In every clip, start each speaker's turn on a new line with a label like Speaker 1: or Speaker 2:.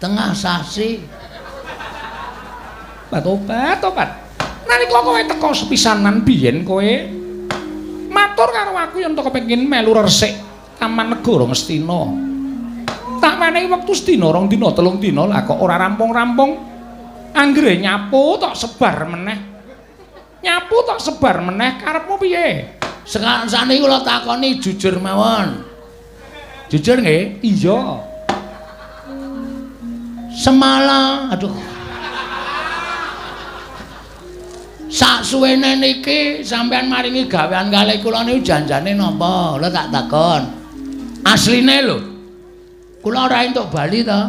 Speaker 1: Setengah sasi.
Speaker 2: Tobat, tobat. Nalika kowe teka sepisanan biyen kowe matur karo aku yen to kepengin melu resik Taman Negara Ngastina. Tak menehi wektu sedina, rong dina, telung dina lah kok ora rampung-rampung. Anggere nyapu tok sebar meneh. Nyapu tok sebar meneh karepmu piye?
Speaker 1: Sakniki kula takoni jujur mawon. Jujur nggih?
Speaker 2: Iya.
Speaker 1: Semalam, aduh. Sak suwene niki sampean maringi gawean kalih kula niku janjane napa? Kula tak takon. Asline lho. Kula ora entuk bali to.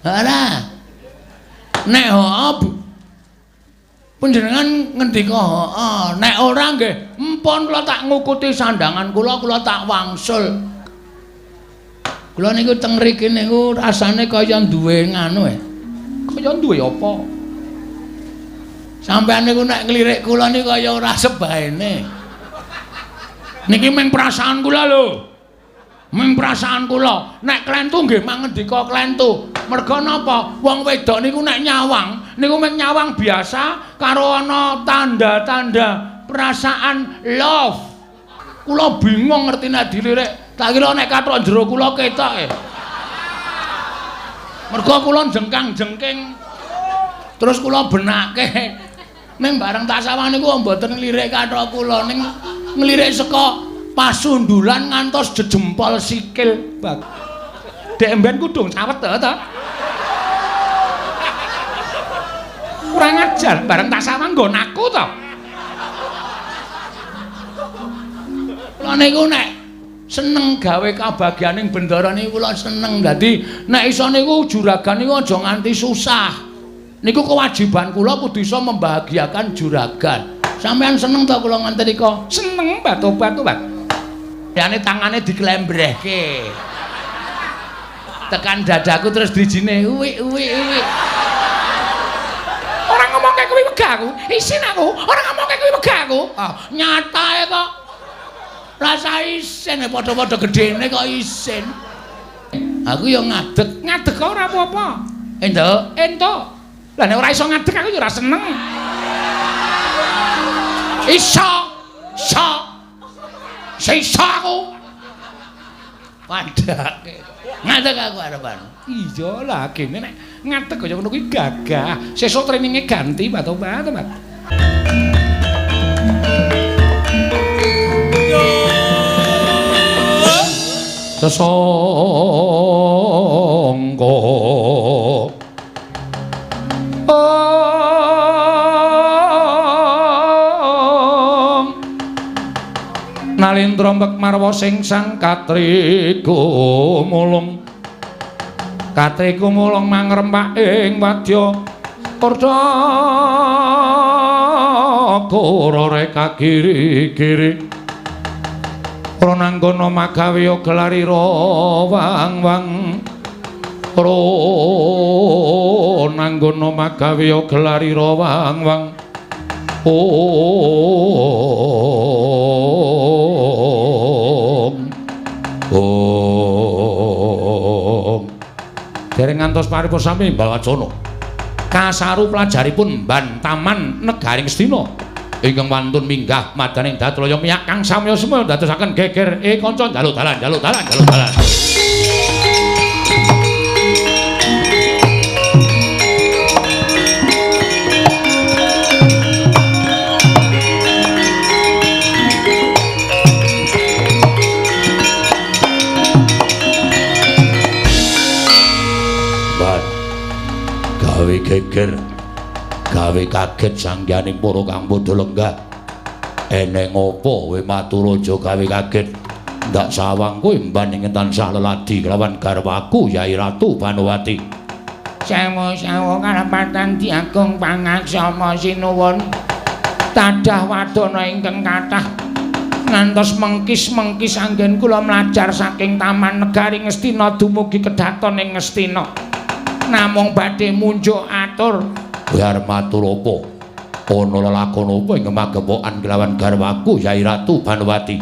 Speaker 1: Ora. Nek heeh panjenengan ngendika heeh, nek ora nggih empun kula tak ngukuti sandangan kula, kula tak wangsul. Kula niku teng mriki niku rasane kaya duwe nganu e.
Speaker 2: Kaya duwe apa?
Speaker 1: Sampeyan niku nek nglirik kula niku kaya ora sebaene. Niki mung perasaan kula lho. Mung perasaan kula. Nek klentu nggih mangendika klentu. Merga napa? Wong wedok niku nek nyawang, niku mung nyawang biasa karo ana tanda-tanda perasaan love. Kula bingung ngerti nek dilirik. Tak kira nek kathok jero kula ketok e. Merga kula jengkang-jengking. Terus kula benake. Ning bareng tak sawang niku mboten nglirik kathok kula, ning nglirik saka pasundulan ngantos jejempol sikil.
Speaker 2: Dek mben kudung cawet to ta? Kurang ajar, bareng tak sawang nggon aku to.
Speaker 1: Kula niku nek seneng gawe kabagyaning bendara niku kula seneng. Dadi nek iso niku juragan niku aja nganti susah. Niku kewajiban kula kudu iso membahagiakan juragan. Sampeyan seneng to kula ngenten nika?
Speaker 2: Seneng batobat-tobat.
Speaker 1: Yane tangane diklembrehke. Tekan dadaku terus drijine uwi uwi uwi.
Speaker 2: Ora ngomongke kuwi wegah aku. Isin aku. Ora ngomongke kuwi wegah aku.
Speaker 1: Ah, nyatae kok. Rasa isin padha-padha gedene kok isin. Aku ya ngadeg.
Speaker 2: Ngadeg kok ora apa-apa.
Speaker 1: Entuk.
Speaker 2: Entuk. Lah nek ora iso ngadeg aku ya ora seneng.
Speaker 1: Iso. Iso. Iso aku. Padake. Ngadeg aku arepan.
Speaker 2: Iya lah gene nek ngadeg kaya ngono kuwi gagah. Sesuk traininge ganti Pak Tobat. Sesongko Nalindra mbek marwa sing sang katriku mulung. Katriku mulung mangrempak ing wadya Kurda kurore kagiri-giri. Prananggana magawe gelarira wang-wang. Prananggana magawe gelarira wang-wang. Om Om. Dereng ngantos paripurna sami Balwacana. Kasaru pelajaripun mban Taman Negaring Ngastina ingkang wantun minggah madaning datlaya miyak kang samya semaya ndadosaken geger kanca njaluk dalan njaluk dalan njaluk dalan.
Speaker 1: Gawe geger, gawe kaget sangyaning para kang padha lenggah. Eneng apa kowe matur aja gawe kaget. Ndak sawang kowe mban ing tansah leladi kelawan garwaku Yai Ratu Banowati.
Speaker 2: Sewu-sewu kalepatan diagung pangaksama sinuwun. Tadah wadana ingkang kathah ngantos mengkis-mengkis anggen kula mlajar saking Taman Negari Ngastina dumugi kedaton ing Ngastina. Namung badhe munjuk atur.
Speaker 1: Kowe arep matur apa? Ana lelakon apa ing magepokan kelawan garwaku Yai Ratu Banowati?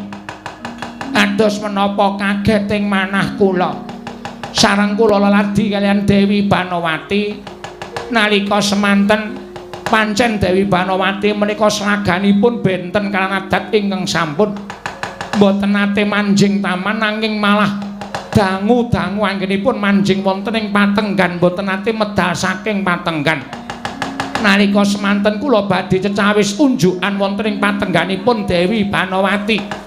Speaker 2: Ados menapa kaget ing manah kula. Sareng kula leladi kaliyan Dewi Banowati nalika semanten pancen Dewi Banowati menika sraganipun benten kaliyan adat ingkang sampun mboten nate manjing taman nanging malah dangu-dangu anggenipun manjing wonten ing patenggan mboten nate medal saking patenggan. Nalika semanten kula badhe cecawis unjukan wonten ing patengganipun Dewi Banowati.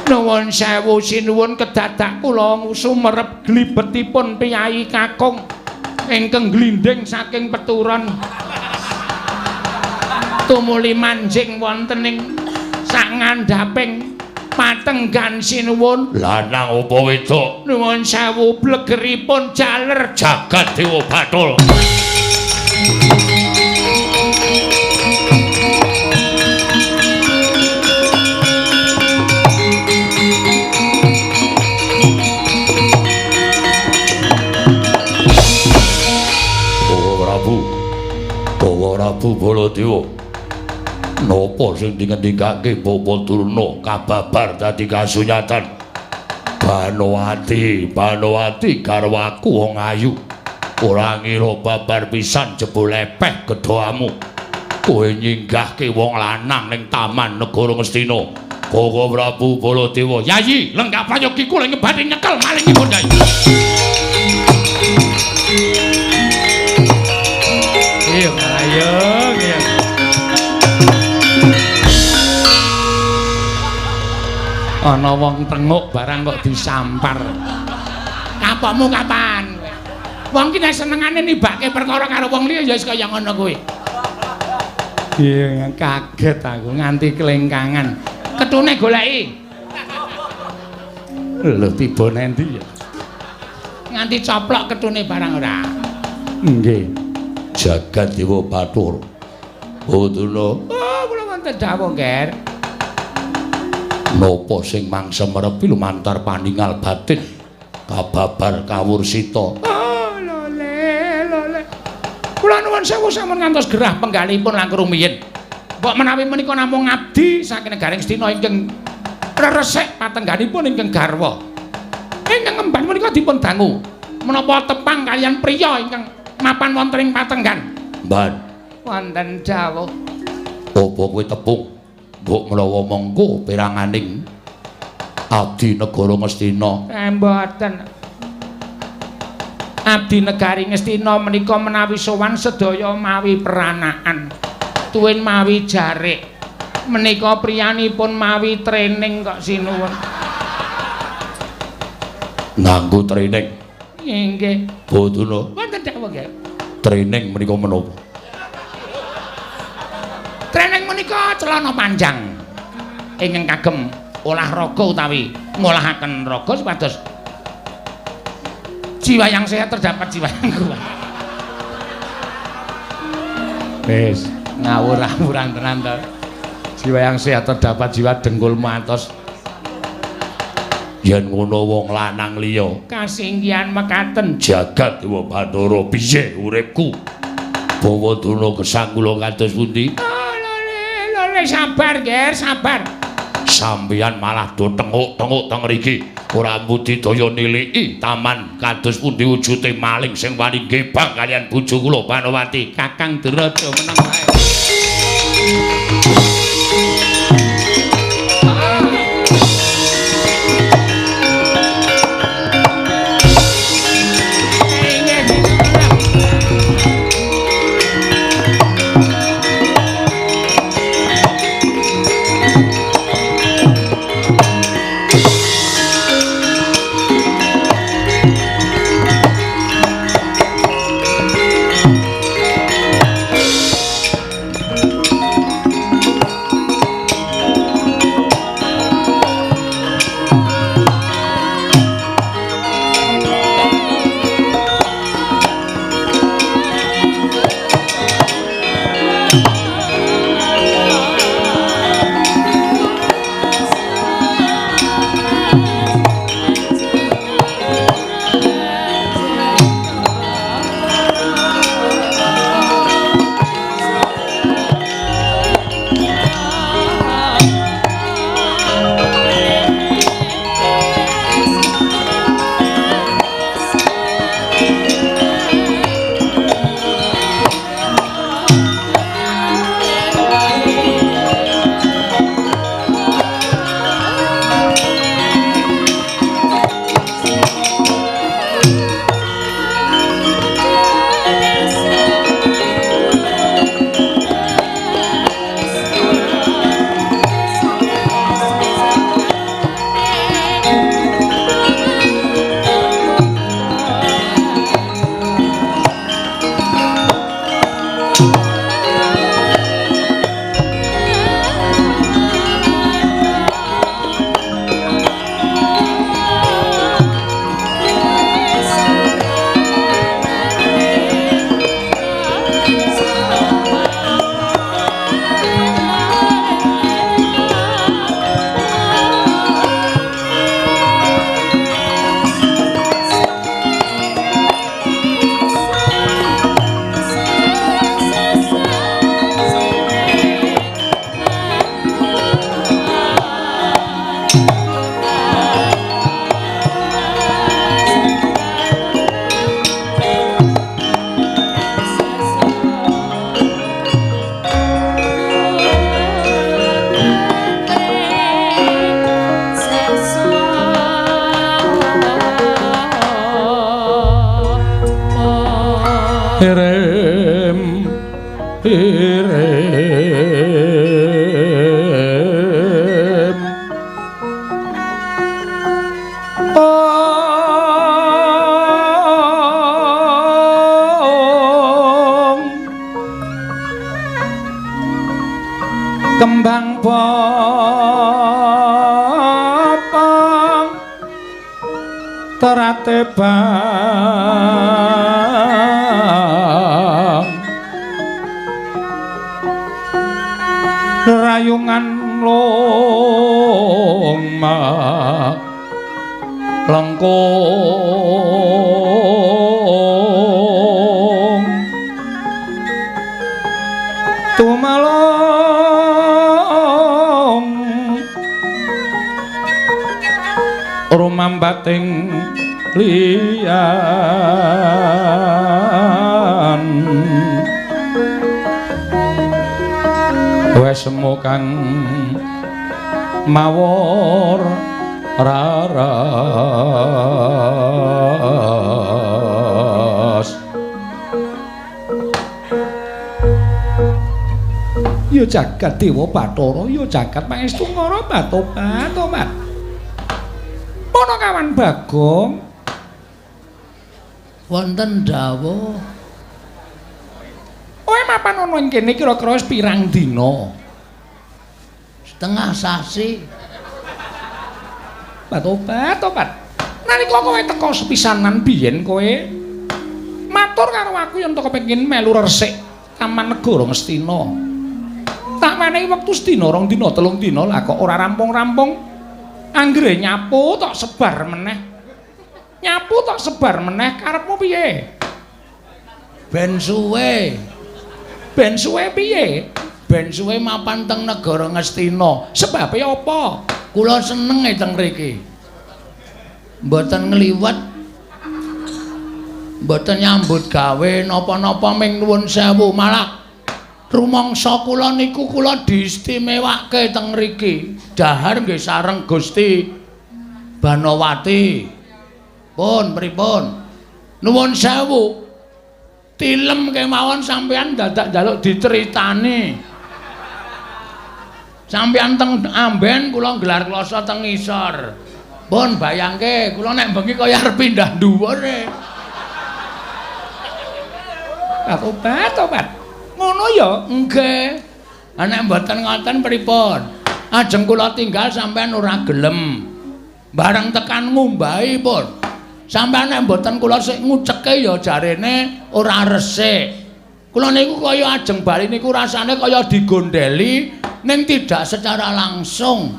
Speaker 2: Nuwun sewu sinuwun kedadak kula sumerep glibetipun piyayi kakung ingkang glindhing saking peturon tumuli manjing wonten ing sak ngandhaping patenggan sinuwun.
Speaker 1: Lanang apa wedok?
Speaker 2: Nuwun sewu blegeripun jaler
Speaker 1: jagat Dewa Bathul. Bawa Prabu Baladewa. Napa sing dingendikake Bapak Durna kababar dadi kasunyatan? Banowati, Banowati garwaku wong ayu. Ora ngira babar pisan jebul lepeh gedhamu. Kowe nyinggahke wong lanang ning taman negara Ngastina. Koko Prabu Baladewa, Yayi, lenggah prayogi kula ing badhe nyekel malingipun Yayi.
Speaker 2: Iya, ayo, iya. Ana wong tenguk barang kok disampar. Kapokmu kapan? Wong ki nek senengane nibake perkara karo wong liya ya wis kaya ngono kuwi. Iya, kaget aku nganti kelengkangan. Ketune goleki. Lho tiba nendi ya? Nganti coplok ketune barang ora.
Speaker 1: Nggih. Jagat Dewa Bathara. Oh, Durna.
Speaker 2: Oh, kula wonten dawuh, Nger.
Speaker 1: Napa sing mangsa merepi lumantar paningal batin kababar kawursita.
Speaker 2: Oh, lole, lole. Kula nuwun sewu sampun ngantos gerah penggalihipun langkung rumiyin. Mbok menawi menika namung ngabdi saking negaring Ngastina ingkang reresik patengganipun ingkang garwa. Ingkang ngemban menika dipun dangu menapa tepang kaliyan priya ingkang mapan wonten ing patenggan.
Speaker 1: Mban.
Speaker 2: Wonten dawuh.
Speaker 1: Apa kowe tepung? Mbok menawa mengko peranganing abdi negara Ngastina.
Speaker 2: Mboten. Abdi negari Ngastina menika menawi sowan sedaya mawi peranakan. Tuwin mawi jarik. Menika priyanipun mawi training kok sinuwun.
Speaker 1: Nganggo training.
Speaker 2: Nggih.
Speaker 1: Boduna.
Speaker 2: Wonten dawuh nggih.
Speaker 1: Training menika menapa?
Speaker 2: Training menika celana panjang ingkang kagem olahraga utawi ngolahaken raga supados jiwa yang sehat terdapat jiwa yang kuat. Wis ngawur-awuran tenan to. Jiwa yang sehat terdapat jiwa dengkulmu atos.
Speaker 1: Yen ngono wong lanang liya
Speaker 2: kasinggihan mekaten
Speaker 1: jagat Dewa Bathara piye uripku? Bawa Durna gesang kula kados pundi?
Speaker 2: Lole sabar, Ger, sabar.
Speaker 1: Sampeyan malah do tenguk-tenguk teng mriki. Ora budidaya niliki taman kados pundi wujude maling sing wani gebang kaliyan bojo kula Banowati.
Speaker 2: Kakang Durna meneng wae.
Speaker 1: Irem irem Om kembang bopong terate bang rayungan loma lengkung tumalong rumambating liyan wesmu kang mawur raras.
Speaker 2: Ya jagat Dewa Bathara, ya jagat Pangestu Ngara Batobat, tobat. Ponokawan Bagong
Speaker 1: wonten dawuh.
Speaker 2: Kowe mapan ana ing kene kira-kira wis pirang dina?
Speaker 1: Setengah sasi.
Speaker 2: Batobat, tobat. Nalika kowe teka sepisanan biyen kowe matur karo aku yen to kepengin melu resik Taman Negara Ngastina. Tak menehi wektu sedina, rong dina, telung dina, lah kok ora rampung-rampung. Anggere nyapu tok sebar meneh. Nyapu tok sebar meneh, karepmu piye?
Speaker 1: Ben suwe.
Speaker 2: Ben suwe piye?
Speaker 1: Ben suwe mapan teng negara Ngastina.
Speaker 2: Sebabe apa?
Speaker 1: Kula seneng e teng mriki. Mboten ngliwet. Mboten nyambut gawe napa-napa ming nuwun sewu, malah rumangsa kula niku kula diistimewake teng mriki. Dahar nggih sareng Gusti Banowati. Pun pripun? Nuwun sewu. Tilem kemawon sampeyan dadak njaluk diceritani. Sampeyan teng amben kula nggelar kloso teng ngisor. Pun bayangke kula nek bengi kaya arep pindah dhuwur e.
Speaker 2: Obat obat. Ngono ya?
Speaker 1: Nggih. Ha nek mboten ngoten pripun? Ajeng kula tinggal sampeyan ora gelem. Bareng tekan ngumbahi pun. Sampeyan nek mboten kula sik nguceke ya jarene ora resik. Kula niku kaya ajeng bali niku rasane kaya digondeli ning tidak secara langsung.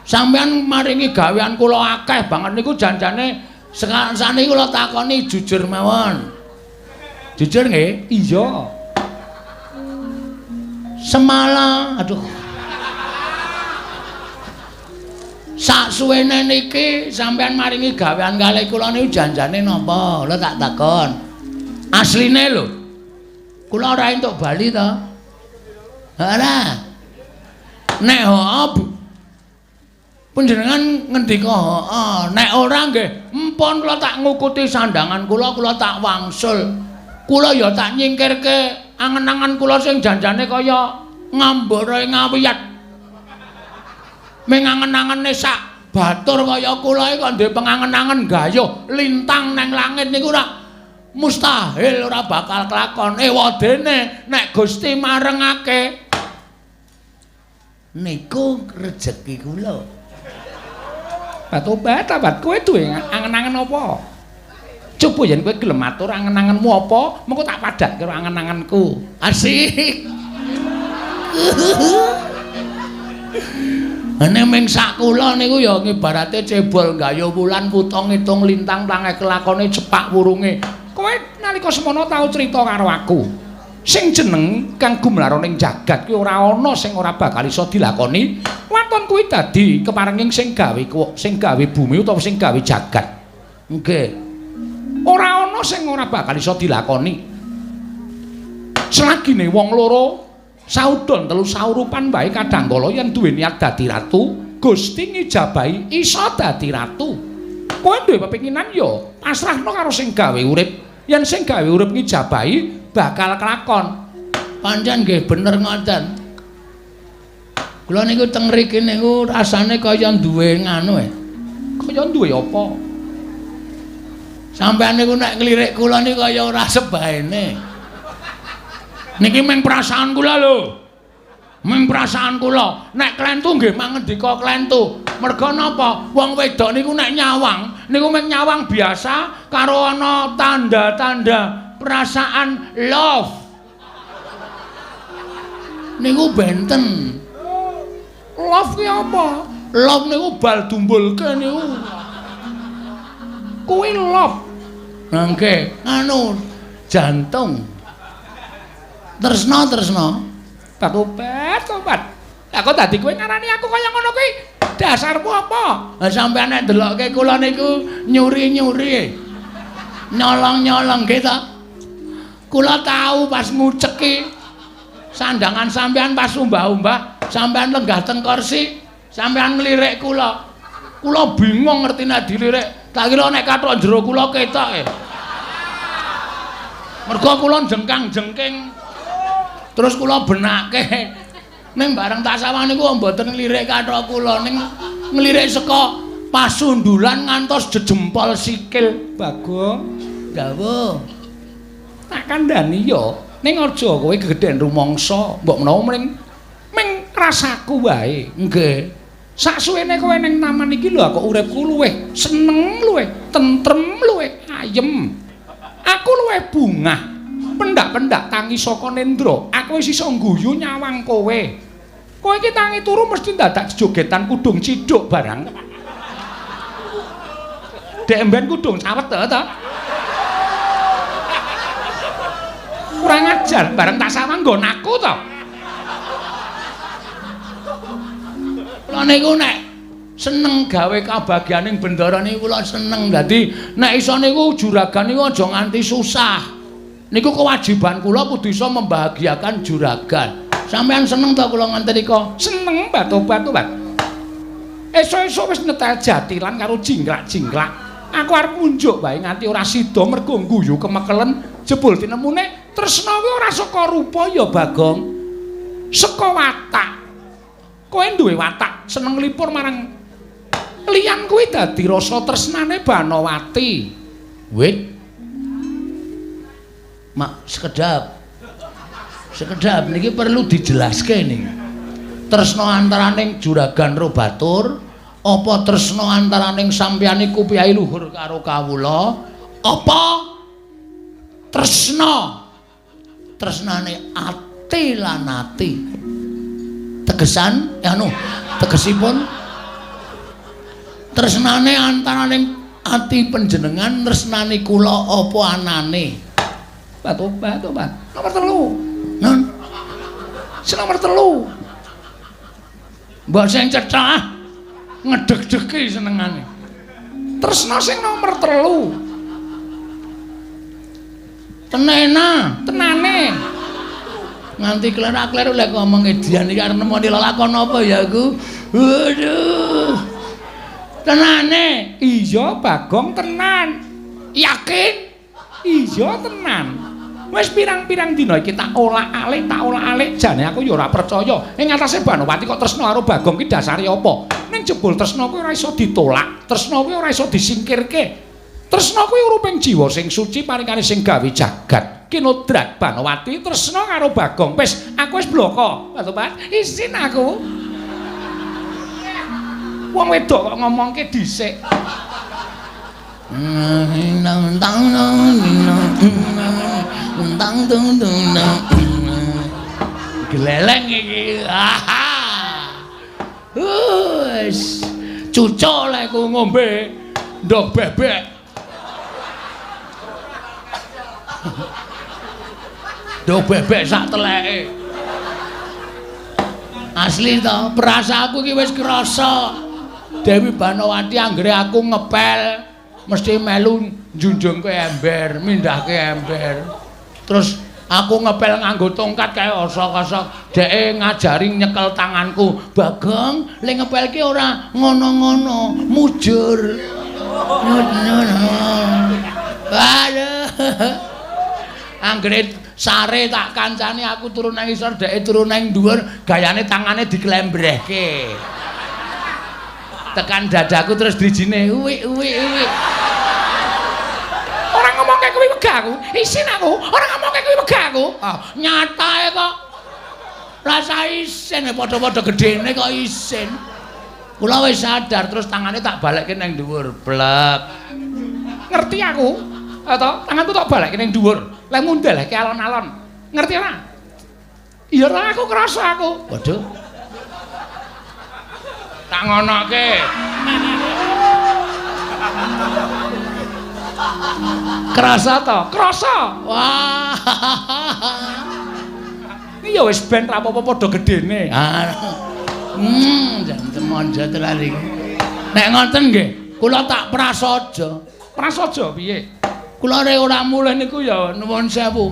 Speaker 1: Sampeyan maringi gawean kula akeh banget niku janjane saniki kula takoni jujur mawon. Jujur nggih?
Speaker 2: Iya.
Speaker 1: Semala, aduh. Sak suwene niki sampeyan maringi gawean kalih kula niku janjane napa? Kula tak takon. Asline lho. Kula ora entuk bali to. Ora. Nek heeh panjenengan ngendika heeh, nek ora nggih empun kula tak ngukuti sandangan kula, kula tak wangsul. Kula ya tak nyingkirke angen-angen kula sing janjane kaya ngambara ngawiyat. Ming angen-angene sak batur kaya kula iki kok duwe pengangen-angen gayuh lintang nang langit niku ora mustahil, ora bakal kelakon. Ewadene nek Gusti marengake niku rejeki kula.
Speaker 2: Batobat, tobat, kowe duwe angen-angen apa? Coba yen kowe gelem matur angen-angenmu apa, mengko tak padhake karo angen-angenku.
Speaker 1: Asik. Nek ming sak kula niku ya ngibarate cebol gayuh wulan kutha ngitung lintang plange kelakone cepak wurunge.
Speaker 2: Kowe nalika semono tau crita karo aku. Sing jeneng kang gumlara ning jagat kuwi ora ana sing ora bakal iso dilakoni. Waton kuwi dadi keparenging sing gawe sing gawe bumi utawa sing gawe jagat.
Speaker 1: Nggih.
Speaker 2: Ora ana sing ora bakal iso dilakoni. Selagine wong loro saudon telu saurupan wae kadangkala yen duwe niat dadi ratu, Gusti ngijabahi iso dadi ratu. Kowe duwe pepinginan ya pasrahno karo sing gawe urip. Yen sing gawe urip ngijabahi bakal kelakon.
Speaker 1: Pancen nggih bener ngoten. Kula niku teng mriki niku rasane kaya duwe nganu e.
Speaker 2: Kaya duwe apa?
Speaker 1: Sampeyan niku nek nglirik kula niku kaya ora sebaene. Niki mung perasaan kula lho. Mung perasaan kula. Nek klentu nggih mangendika klentu. Merga napa? Wong wedok niku nek nyawang, niku mung nyawang biasa karo ana tanda-tanda perasaan love. Niku benten.
Speaker 2: Love ki apa?
Speaker 1: Love niku bal dumbulke niku.
Speaker 2: Kuwi love.
Speaker 1: Nggih, anu jantung. Tresna tresna.
Speaker 2: Tobat, tobat. Lah kok dadi kowe ngarani aku kaya ngono kuwi? Dasarmu apa?
Speaker 1: Lah sampeyan nek ndelokke kula niku nyuri-nyuri. Nyolong-nyolong nggih ta? Kula tau pas nguceki sandangan sampeyan pas umbah-umbah, sampeyan lenggah teng kursi, sampeyan nglirik kula. Kula bingung ngerti nek dilirik. Tak kira nek kathok jero kula ketok e. Mergo kula jengkang-jengking. Terus kula benake. Ning bareng tak sawang niku mboten nglirik kathok kula, ning nglirik saka pasundulan ngantos jejempol sikil.
Speaker 2: Bagong,
Speaker 1: dawuh.
Speaker 2: Tak kandhani ya, ning aja kowe gegeden rumangsa, mbok menawa mring ming rasaku wae.
Speaker 1: Nggih.
Speaker 2: Saksuwene kowe ning taman iki lho kok uripku luwih seneng, luwih tentrem, luwih ayem. Aku luwih bungah. Pendak-pendak tangi saka nendra, aku wis iso ngguyu nyawang kowe. Kowe iki tangi turu mesti dadak jogetan kudung ciduk barang. Dek emben kudung cawet ta? Kurang ajar, bareng tak sawang nggon aku to.
Speaker 1: Kula niku nek seneng gawe kabagyaning bendara niku kula seneng. Dadi nek iso niku juragan niku aja nganti susah. Niku kewajiban kula kudu iso membahagiakan juragan. Sampeyan seneng ta kula nganti nika?
Speaker 2: Seneng batu-batu, Pak. Esuk-esuk wis nyetel jatilan karo jingklak-jingklak. Aku arep munjuk wae nganti ora sida mergo ngguyu kemekelen jebul tinemune tresna kuwi ora saka rupa ya Bagong. Saka watak. Kowe duwe watak seneng lipur marang liyan kuwi dadi rasa tresnane Banowati.
Speaker 1: Wit. Mak sekedap. Sekedap niki perlu dijelaske niki. Tresna antaraning juragan ro batur, apa tresna antaraning sampeyan iku piyai luhur karo kawula, apa tresna tresnane ati lan ati. Tegesan anu tegesipun tresnane antaraning ati panjenengan tresnane kula apa anane?
Speaker 2: Tobat, tobat. Nomor 3.
Speaker 1: Non.
Speaker 2: Sing nomor 3.
Speaker 1: Mbok sing cethah ngedeg-degi senengane.
Speaker 2: Tresna sing nomor 3.
Speaker 1: Tenena,
Speaker 2: tenane.
Speaker 1: Nganti klerak-kleru lek ngomong edian iki arep nemoni lelakon apa ya aku. Waduh. Tenane.
Speaker 2: Iya, Bagong tenan.
Speaker 1: Yakin?
Speaker 2: Iya tenan. Wis pirang-pirang dina iki tak olak-alik, tak olak-alik jane aku ya ora percaya. Ing atase Banowati kok tresna karo Bagong ki dasare apa? Ning jebul tresna kuwi ora iso ditolak, tresna kuwi ora iso disingkirke. Tresna kuwi uruping jiwa sing suci paringane sing gawe jagat. Kinodrat Banowati tresna karo Bagong. Wis, aku wis bloko. Pak, isin aku. Wong wedok kok ngomongke dhisik.
Speaker 1: Geleleng iki. Wis cucuk lek ku ngombe ndog bebek. Ndog bebek sak teleke. Asli to, perasaanku iki wis krasa. Dewi Banowati anggere aku ngepel mesti melu njunjungke ember, mindhahke ember. Terus aku ngepel nganggo tongkat kae osok-osok, dheke ngajari nyekel tanganku. Bagong, le ngepel ki ora ngono-ngono, mujur. Aduh. Anggere sare tak kancane aku turu nang isor, dheke turu nang dhuwur, gayane tangane diklembrehke. Tekan dadaku terus drijine uwik uwik uwik.
Speaker 2: Ora ngomongke kuwi wegah aku. Isin aku. Ora ngomongke kuwi wegah aku.
Speaker 1: Ah, nyatae kok. Rasa isin padha-padha gedene kok isin. Kula wis sadar terus tangane tak balekke nang dhuwur. Blek.
Speaker 2: Ngerti aku. To, tanganku tak balekke nang dhuwur. Lek mundelehke alon-alon. Ngerti ora? Iya ora aku krasa aku.
Speaker 1: Waduh. Tak ngonoke.
Speaker 2: Krasa to? Krasa.
Speaker 1: Wah.
Speaker 2: Iki ya wis ben ra apa-apa padha gedene.
Speaker 1: Jan temonjo tenan iki. Nek ngoten nggih, kula tak prasaja.
Speaker 2: Prasaja piye?
Speaker 1: Kula rek ora mulih niku ya nuwun sewu.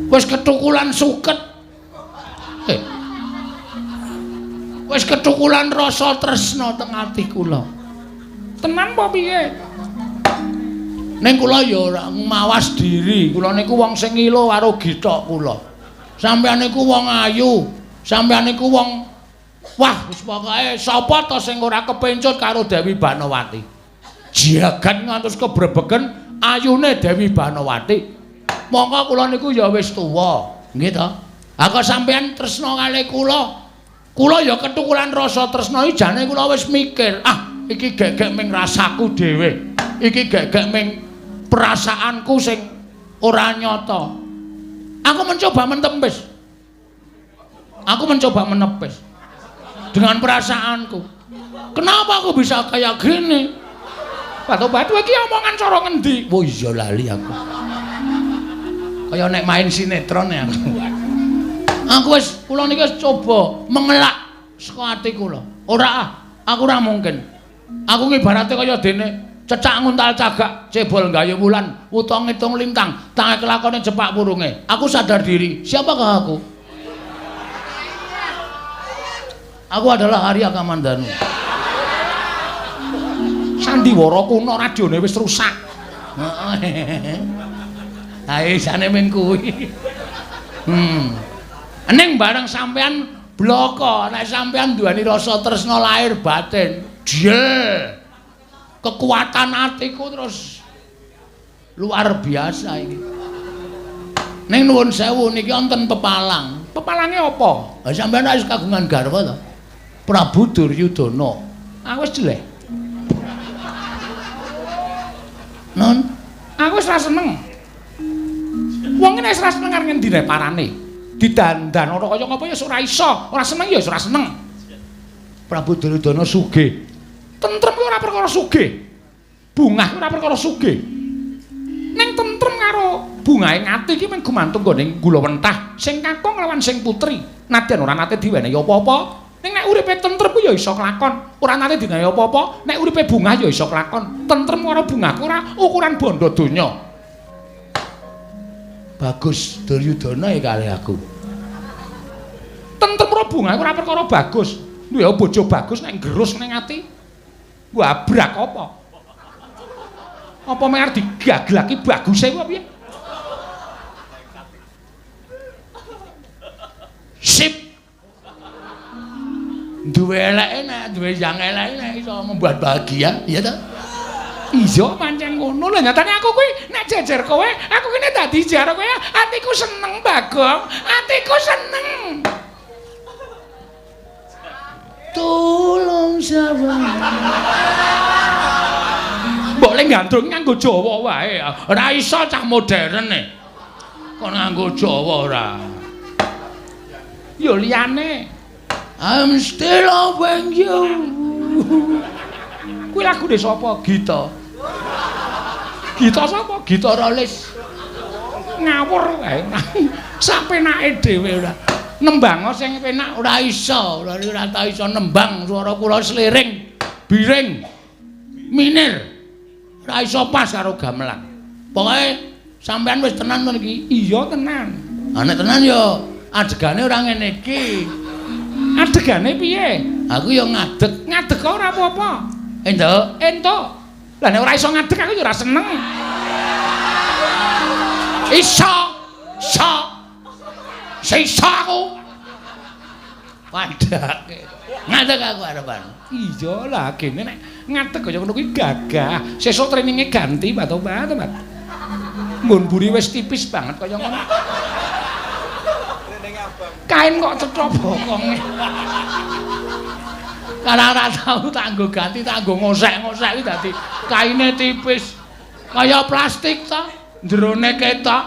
Speaker 1: Wis ketukulan suket. Wis ketukulan rasa tresna teng ati kula.
Speaker 2: Tenan apa piye?
Speaker 1: Ning kula ya ora mawas diri. Kula niku wong sing ngilo karo githok kula. Sampeyan niku wong ayu, sampeyan niku wong wah wis pokoke sapa to sing ora kepencut karo Dewi Banowati. Jagat ngantos kebrebegen ayune Dewi Banowati. Mongko kula niku ya wis tuwa, nggih to? Ha kok sampeyan tresna kalih kula? Kula ya ketukulan rasa tresna iki jane kula wis mikir, ah iki gegek ming rasaku dhewe. Iki gegek ming perasaanku sing ora nyata. Aku mencoba mentepis. Aku mencoba menepis dengan perasaanku. Kenapa aku bisa kayak gini?
Speaker 2: Batu-batu iki omongan cara ngendi?
Speaker 1: Oh iya lali aku. Kaya nek main sinetron ya aku. Aku wis kula niki wis coba mengelak saka ati kula. Ora ah, aku ora mungkin. Aku ngibarate kaya dene cecak nguntal cagak, cebol gayu wulan, wuta ngitung lintang, tangi kelakone cepak purunge. Aku sadar diri. Siapakah aku? Aku adalah Arya Kamandanu.
Speaker 2: Sandiwara kuno radione wis rusak.
Speaker 1: Heeh. Ha isane men kuwi. Ning bareng sampean bloko, nek sampean duweni rasa tresna lahir batin, jel. Kekuatan atiku terus luar biasa iki. Ning nuwun sewu niki wonten pepalang.
Speaker 2: Pepalange apa?
Speaker 1: Ha sampean wis kagungan garwa to? Prabu Duryudana.
Speaker 2: Aku wis jelek.
Speaker 1: Non,
Speaker 2: aku wis ra seneng. Wong ngene wis ra seneng arep ngendi parane. Didandan ora kaya ngapa ya ora iso, ora seneng ya ora seneng.
Speaker 1: Prabu Duryudana sugih.
Speaker 2: Tentrem kuwi ora perkara sugih. Bungah kuwi ora perkara sugih. Ning tentrem karo bungahe ati iki mung gumantung nggone gula wentah sing kakung lawan sing putri. Nadyan ora nate diwenehi apa-apa, ning nek uripe tentrem kuwi ya iso kelakon. Ora nate diwenehi apa-apa, nek uripe bungah ya iso kelakon. Tentrem karo bungah ora ukuran bondo donya.
Speaker 1: Bagus Duryudana ya kali aku.
Speaker 2: Tentrem karo bungah ora perkara bagus. Duwe bojo bagus nek nggerus ning ati. Wabrak apa? Apa meh arep digaglaki baguse kuwi piye?
Speaker 1: Sip. Duwe eleke nek duwe yang eleke nek iso membuat bahagia, iya ta?
Speaker 2: Iya pancen ngono lho, nyatane aku kuwi nek jejer kowe, aku ki nek dadi jaro kowe, atiku seneng Bagong, atiku seneng.
Speaker 1: Tolong sabar.
Speaker 2: Mbok le gandrung nganggo Jawa wae.
Speaker 1: Ora iso cah modern e. Kok nganggo Jawa ora.
Speaker 2: Ya liyane.
Speaker 1: I'm still loving you.
Speaker 2: Kuwi lagune sapa?
Speaker 1: Gita.
Speaker 2: Gita sapa?
Speaker 1: Gita Rolis.
Speaker 2: Ngawur wae. Sapenake dhewe ora. Nembang sing penak
Speaker 1: ora iso, ora tau iso nembang, swara kula sliring, biring, minir. Ora iso pas karo gamelan. Pokoke sampean wis tenan to niki?
Speaker 2: Iya tenan.
Speaker 1: Ha nek tenan ya adegane ora ngene iki.
Speaker 2: Adegane piye?
Speaker 1: Aku ya ngadeg.
Speaker 2: Ngadeg ora apa-apa.
Speaker 1: Entuk.
Speaker 2: Entuk. Lah nek ora iso ngadeg aku ya ora seneng.
Speaker 1: Iso. Iso. Iso aku. Padake. Ngadeg aku arepan.
Speaker 2: Iya lah gene nek ngadeg kaya ngono kuwi gagah. Sesuk traininge ganti Pak Tobat, Pak. Nggon buri wis tipis banget kaya ngono. Kain kok cetha bokonge.
Speaker 1: Karena ora tau tak nggo ganti, tak nggo ngosek-ngosek iki dadi kaine tipis. Kaya plastik ta, jerone ketok.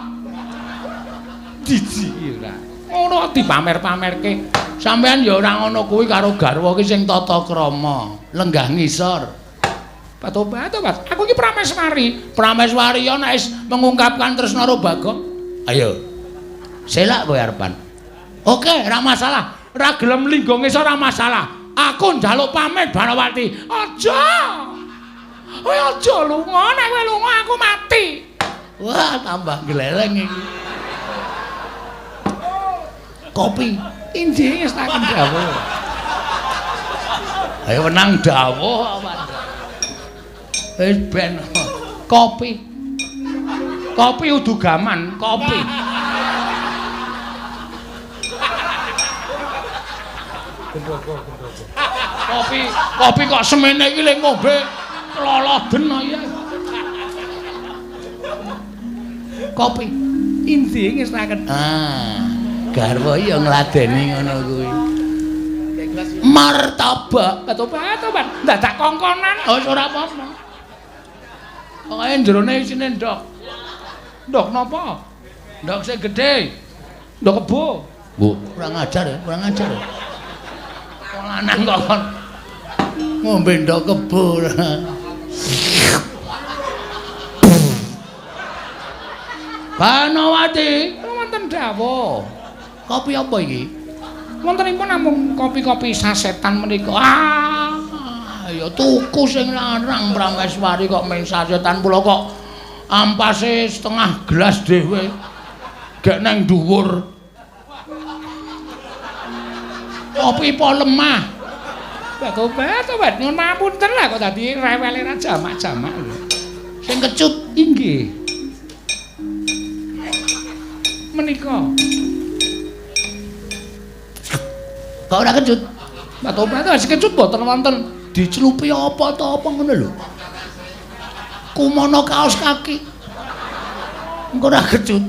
Speaker 2: Jijik ora. Ngono dipamer-pamerke.
Speaker 1: Sampeyan ya ora ngono kuwi karo garwa ki sing tata krama, lenggah ngisor.
Speaker 2: Pak Tobat, Pak. Aku iki prameswari.
Speaker 1: Prameswari ya nek wis mengungkapkan tresna karo Bagong. Ayo. Selak kowe arepan. Oke, ora masalah. Ora gelem linggo ngisor ora masalah. Aku njaluk pamit Banowati.
Speaker 2: Aja. Kowe aja lunga, nek kowe lunga aku mati.
Speaker 1: Wah, tambah gleleng iki. Kopi.
Speaker 2: Injih ngestaken dawuh.
Speaker 1: Ayo menang dawuh apa. Wis ben kopi. Kopi udu gaman, kopi. Kopi, kopi kok semene iki le ngombe kloloden ya. Kopi.
Speaker 2: Injih ngestaken.
Speaker 1: Ah. Garwa ya ngladeni ngono kuwi. Martabak,
Speaker 2: Tobat, dadak kongkonan.
Speaker 1: Oh, ora apa-apa. Pokoke jerone isine ndok.
Speaker 2: Ndok napa?
Speaker 1: Ndok sing gedhe.
Speaker 2: Ndok kebo.
Speaker 1: Bu, kurang ajar ya, kurang ajar. Wong lanang kok kon ngombe ndok kebo. Banowati,
Speaker 2: wonten dawuh.
Speaker 1: Kopi apa iki?
Speaker 2: Wontenipun namung kopi-kopi sasetan menika.
Speaker 1: Ah, ya tuku sing larang Prameswari kok mung sasetan pula kok ampase setengah gelas dhewe. Gek nang dhuwur. Kopi po lemah.
Speaker 2: Tobat, tobat, nyuwun ngapunten lah kok dadi rewele ra jamak-jamak lho.
Speaker 1: Sing kecut
Speaker 2: inggih. Menika.
Speaker 1: Kok ora kecut?
Speaker 2: Mbak Tobat wis kecut mboten wonten.
Speaker 1: Dicelupi apa ta apa ngono lho. Kumono kaos kaki. Engko ora kecut.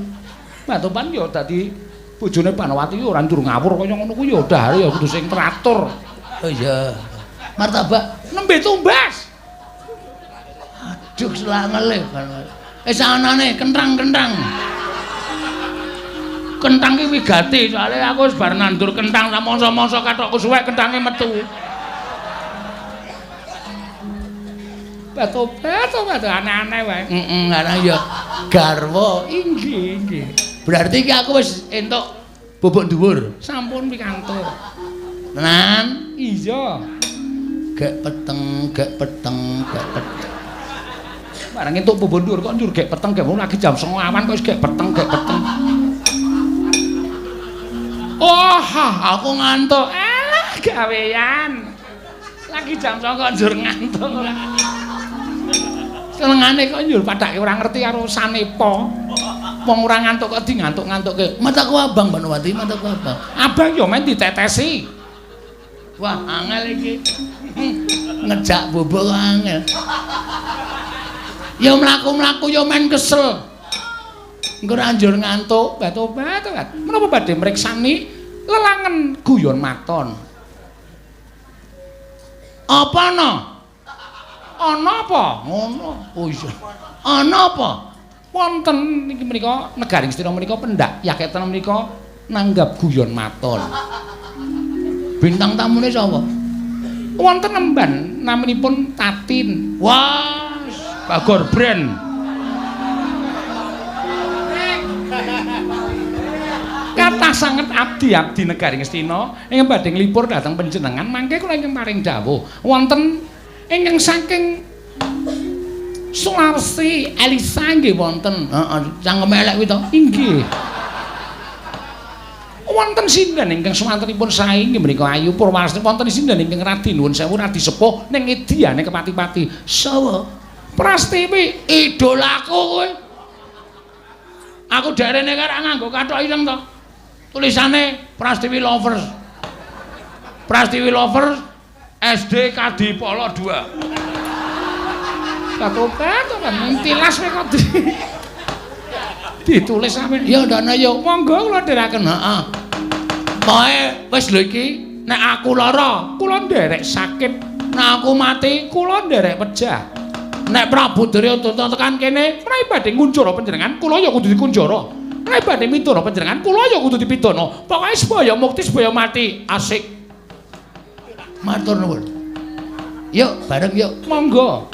Speaker 2: Mbak Tobat ya dadi bojone Banowati ora njur ngawur kaya ngono kuwi ya dahare ya kudu sing teratur.
Speaker 1: Oh iya. Martabak
Speaker 2: nembe tumbas.
Speaker 1: Aduh selangele. Wis anane kentrang-kentrang. Kentang ki wigati soalé aku wis bar nandur kentang samangsa-mangsa kathokku suwek kentange metu.
Speaker 2: Tobat, tobat aneh-aneh wae.
Speaker 1: Heeh, ana ya garwa.
Speaker 2: Inggih, inggih.
Speaker 1: Berarti iki aku wis entuk bubuk dhuwur.
Speaker 2: Sampun pikantuk.
Speaker 1: Tenan?
Speaker 2: Iya.
Speaker 1: Gek peteng, gek peteng, gek peteng.
Speaker 2: Bareng entuk bubuk dhuwur kok njur gek peteng gek lagi jam 09.00 awan kok wis gek peteng, gek peteng.
Speaker 1: Wah, aku ngantuk.
Speaker 2: Alah, gawean. Lagi jam 09.00 kok njur ngantuk ora. Senengane kok njur padake ora ngerti karo sanepa. Wong ora ngantuk kok di ngantuk-ngantukke.
Speaker 1: Mataku abang Banowati, mataku abang.
Speaker 2: Abang yo men ditetesi.
Speaker 1: Wah, angel iki. Ngejak bubuk kok angel. Ya mlaku-mlaku yo men kesel.
Speaker 2: Engko ora njur ngantuk, batobat. Menapa badhe mriksani lelangen guyon maton?
Speaker 1: Apa ana?
Speaker 2: Ana apa?
Speaker 1: Ngono. Oh iya. Ana apa?
Speaker 2: Wonten niki menika negaring Astina menika pendak yaketan menika nanggap guyon maton.
Speaker 1: Bintang tamune sapa?
Speaker 2: Wonten nemban naminipun Tatin.
Speaker 1: Wah, Bagor Brand.
Speaker 2: Kathah sanget abdi-abdi negaring Astina ingkang badhe nglipur dhateng panjenengan mangke kula ingkang paring dawuh wonten ingkang saking Sulawesi Elisa nggih wonten.
Speaker 1: Heeh, cangkeme elek kuwi to.
Speaker 2: Inggih. Wonten sinden ingkang swantenipun sae inggih menika Ayu Purwarsni, wonten sinden ingkang radi nuwun sewu radi sepuh ning ediyane kepati-pati.
Speaker 1: Sawa?
Speaker 2: Prastiwi
Speaker 1: idolaku kowe. Aku derene karo nganggo kathok ireng to. Tulisane Prastiwi Lovers. Prastiwi Lovers SD Kadipolo 2.
Speaker 2: Katopat to kan tilas kowe kok ditulis sampe.
Speaker 1: Ya ndane yo.
Speaker 2: Monggo kula dherekaken.
Speaker 1: Heeh. Pokoke wis lho iki, nek aku lara,
Speaker 2: kula nderek sakit,
Speaker 1: nek aku mati,
Speaker 2: kula nderek pejah.
Speaker 1: Nek Prabu Duryudana tekan kene,
Speaker 2: menawi badhe ngunjara panjenengan, kula ya kudu dikunjara. Menawi badhe midana panjenengan, kula ya kudu dipidana. Pokoke sebaya mukti sebaya mati.
Speaker 1: Asik. Matur nuwun. Yuk, bareng yuk.
Speaker 2: Monggo.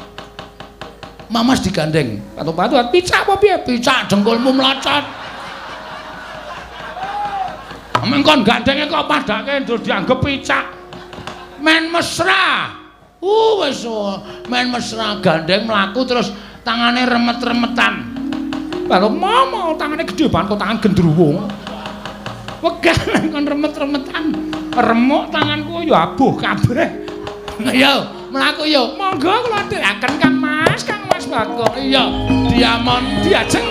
Speaker 1: Mamas digandeng.
Speaker 2: Patu-patuan picak apa piye?
Speaker 1: Picak dengkulmu mlocot. Mengkon gandenge kok padake ndur dianggep picak. Men mesra. Wis men mesra gandeng mlaku terus tangane remet-remetan.
Speaker 2: Lha momo tangane gedhe banget kok tangan gendruwo. Wegah kon remet-remetan. Remuk tanganku ya abuh kabeh.
Speaker 1: Yo, mlaku yo.
Speaker 2: Monggo kula dherekaken Kang Mas, Kang Mas Bagong.
Speaker 1: Iya, Diamond
Speaker 2: diajeng.